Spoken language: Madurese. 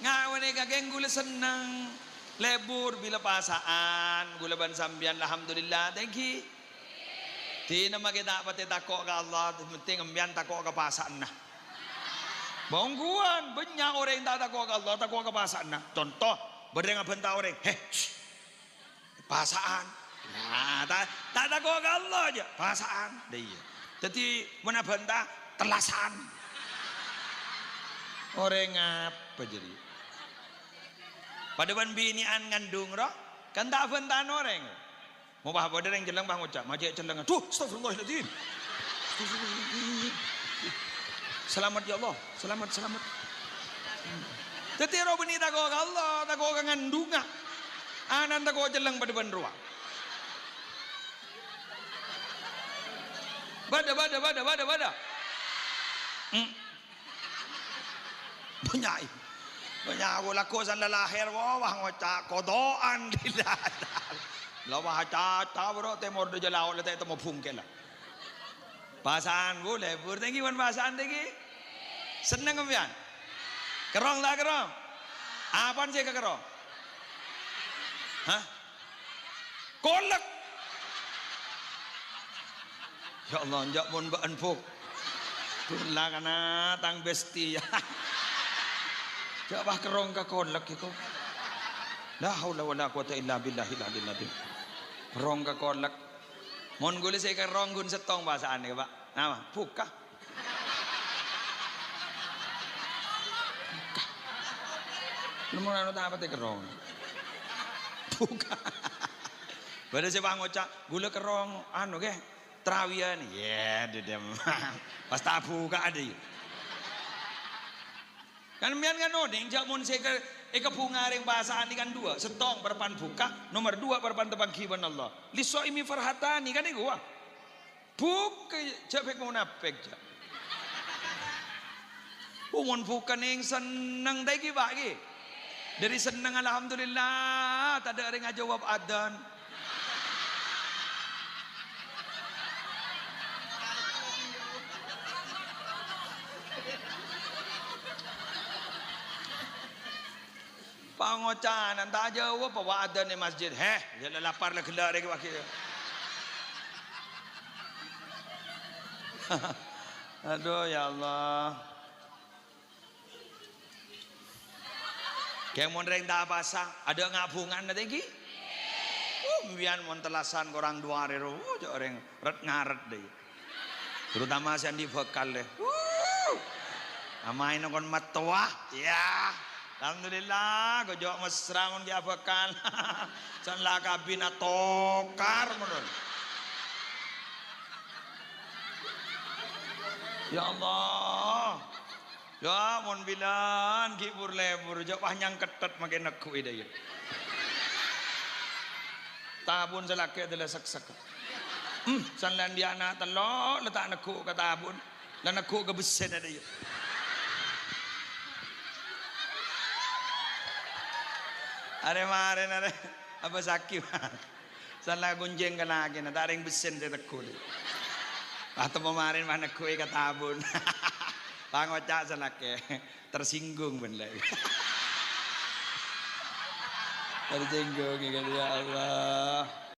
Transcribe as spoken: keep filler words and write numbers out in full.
Ngawenè kakè ghulâ senneng. Lebur bilâ pasa'an, ghulâ bân sampèyan, alhamdulillah, thank you. Dinah makè ta' patè tako' ka Allah, penting sampèyan tako' ka pasa'anna. Mongghuwân, bânnya' orèng ta' tako' ka Allah, tako' ka pasa'anna. Conto, bâdâ rèng abhânta orèng, "He, shh, pasa'an." Nah, ta', ta' tako' ka Allah jâ', pasa'an. Lah iyâ. Dhâddhi, mon abhânta, tellasan. Orèng apa jârèya? Padâ bân binè'an ngandung, ro? Kan ta' abhântana orèng. Mon pas bâdâ rèng celleng, pas ngoca', "Ma' cè' celleng." "Aduh, astagfirullahaladzim. Astagfirullahaladzim. Selamat, ya Allah. Selamat, selamat." Dhâddhi, ro bânnè tako' ka Allah, tako' ka ngandungnga. Ana'na tako' celleng padâ bân rowa. Bâdâ, bâdâ, bâdâ, bâdâ, bâdâ. Hmm. Bânnya'. Bânnya' aku lagghu' san la lahèr, wah, wah, ngoca' koto'an. La wah, caca, bro, tèmor dâjâ lao', la ta' ètemmo bhungkèl, la. Pasa'an, Bu, lebur. Thank you, bân pasa'an, thank you. Senneng, sampèyan? Kerrong, ta' kerrong? Apaan sè èkakerrong? Hah? Kolek. Ya Allah, enjâ' mon bâ'ân, Bu'. Dulakana tang besti, ya. Jâ' pas kerrong ka kolek, iko. La haula wala quwata illa billahil aliyil adzim. Kerrong ka kolek. Mon ghulâ sè kerrong ghun sèttong pasa'an, ya, Pak. Napa? Buka. Lemon anu ta' patè kerrong. Buka. Bâdâ sè pas ngoca', "Ghulâ kerrong, anu, ghi, tarawiyan." Yè, dâdâ. Pas ta' buka adâ'. Kan sampèyan kan onèng, jâ' mon sè èka-, èkabhunga rèng pasa'an nèka kan duwâ', sèttong parappa'na buka, nomer duwâ' parappa'na tapangghi bân Allah. "Lishaimi farhatani," kan nèko, wah. Buka, jâ' pèk monapèk, jâ'. Oh, mon buka nèng senneng ta' ghi, Pak, ghi? Dâri senneng, alhamdulillah, tadâ' rèng ajâwâb adzan. Pangoca'an, ta' ajâwâb, apa adzan è masjid. Heh, ya la lapar la ghellâ' rèya, Pak. Aduh, ya Allah. Kèng mon rèng ta' apasa, adâ' nga'-bhunga'anna tèngghi. Uh, sampèyan mon tellasan korang duwâ arè ro, uh, jâ' orèng ret-ngaret dâ'. Terutama sè andi' bhâkal, lè. Wuh. Amaèna kon mattowa. Yâ. Alhamdulillah, gojok mesra mon ghi' abhâkal. San la kabin atokar, mon. Ya Allah. Yâ, mon bilân ghi' bur-lebur, jâ' pas nyangketthet makè negghu'i dâ' iyâ. Tabun sè lakè' dâlla seksek. Hmm, san la andi' ana' tello', la ta' negghu' ka tabun. La negghu' ka bessèna dâ' iyâ. Arè marèn arè, apa sakit? San la ghunjheng ka lakèna, ta' rèng bessèn sè tegghu'. Pas temmo marèn, pas negghu'i ka tabun. Pangoca' sè lakè', tersinggung bân la. Tersinggung, ya Allah.